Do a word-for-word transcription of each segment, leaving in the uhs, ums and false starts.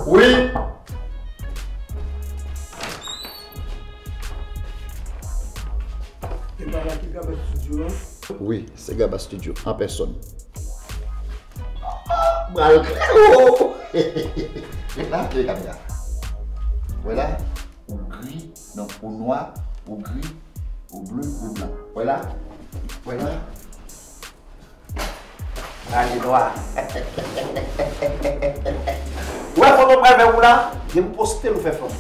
Wi. E pa la ki Gaba Studio an? Wi, se Gaba Studio an pèsòn. Bral klè o! Ret la, tande kamera. Wè la, ou gri, donk ou nwa, ou gri, ou ble, ou blan. Wè la? Wè la? Rale nwa. Ou wè foto m pral fè pou la? Depi w poste l, ou fè fanm.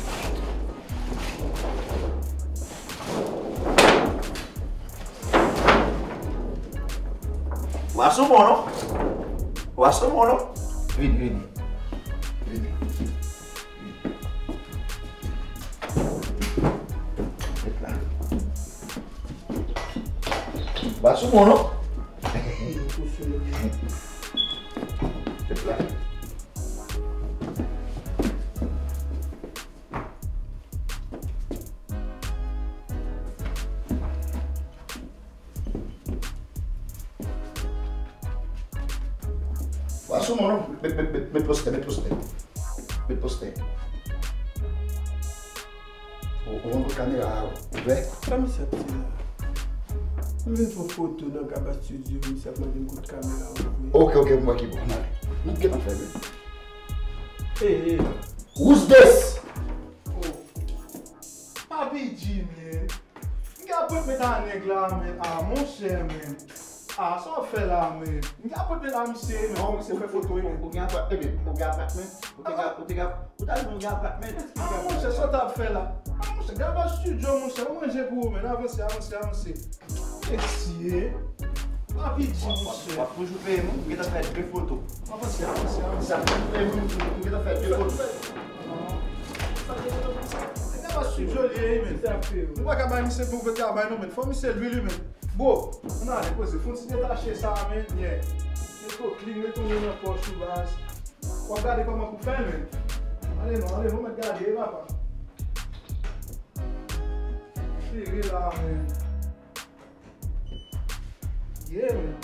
Ou a sou bon, non? Ou a sou bon, non? Vini, vini. Vini. Ret la. Ou a sou bon, non? Ret la. Wa sou moun, non? Met, met, met, met postè, met postè. Met postè. Ou, ou, ou kamera a ouvè? Sa misye ap di la? M vin fè yon foto nan Gaba Studio, misye ap mande m kote kamera a ouvè. Ok, ok, m wè ki bò, n ale. N ap gentan fè, wi. Hey, hey. Who's this? Oh. Papi G, man. Nèg ap met a nèg la, man. Ah, monchè, man. Ah, sa w ap fè la, man? Nèg ap met a misye, man. Non, misye fè foto, wi, man. Ou gen apartment, ou gen apartment. Ou te gen, ou te gen, ou ta di nou gen apartment. Ah, monchè, sa w t ap fè la? Ah, monchè, Gaba Studio, monchè, ou manje pou ou, man. Avanse, avanse, avanse. Mesye, Papi G, monchè. W ap toujou peye moun, ou gentan fè de foto. Avanse, avanse, avanse. W ap toujou peye moun, ou gentan fè de foto. Sa te foto konsa. Nèg la pa swiv joli, ey, men. Nou pa ka bay misye bon travay, non, men. Fò misye lwi, li, men. Bon, ann ale, poze. Fon ti detache sa, men. Yeah. Met ou klin, met ou nan pòch ou, baz. W ap gade kòman pou fè, men. Ale, non, ale, non, mèt gade, papa. Sere la, men. Yeah, man.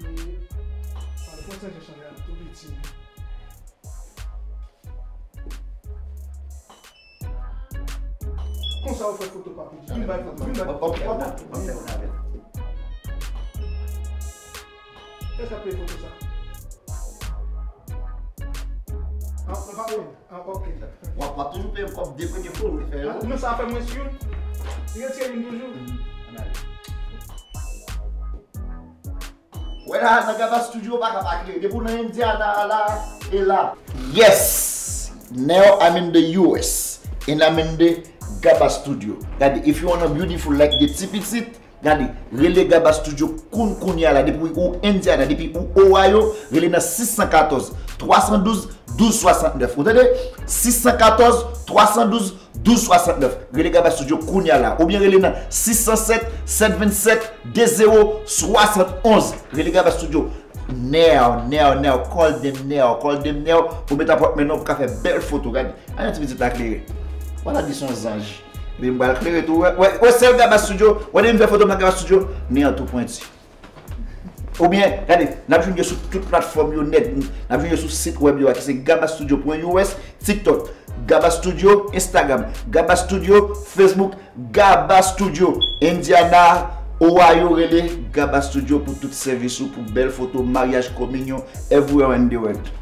Yeah. Pale konsa, jan chanje a tou piti, man. Konsa ou fè foto, papi. Vin bay foto, vin bay foto. Èske ap peye foto sa? Ah, ou pa peye? Ah, ok. W ap, w ap toujou peye m kòb de premye foto ou te fè yo. Ah, men sa fè mwens youn. Li retire youn toujou. Ann ale. Wè la, nan Gaba Studio, pa ka pa klere. Depi w nan Indiana a la, e la. Yes! Now I'm in the U S and I'm in the Gaba Studio. Gade, if you wanna beautiful like the ti pitit, gade, rele Gaba Studio kounye a la, depi ou Indiana, depi ou Ohio, rele nan sis san katòz, twa san douz, douz swasantnèf. Ou tande? Sis san katòz, twa san douz, douz swasantnèf. Rele Gaba Studio kounye a la. Oubyen rele nan sis san sèt, sèt vennsèt, de zewo swasannonz. Rele Gaba Studio. Now, now, now. Call them now. Call them now. Pou met apòtman nan, pou ka fè bèl foto. Gade. Ann yon ti pitit la klere. Wala di son zanj. Epi m pral klere tou. Wè, wè, wè, sèl Gaba Studio. Wè, depi m fè foto m nan Gaba Studio, men an tou pwenti. Oubyen, gade, n ap jwenn yo sou tout platfòm yo nèt. N ap jwenn yo sou sit wèb yo a, ki se gaba studio pwen U S, TikTok, Gaba Studio, Instagram, Gaba Studio, Facebook, Gaba Studio, Indiana, Ohio, rele Gaba Studio pou tout sèvis ou, pou bèl foto, maryaj, kominyon, everywhere in the world.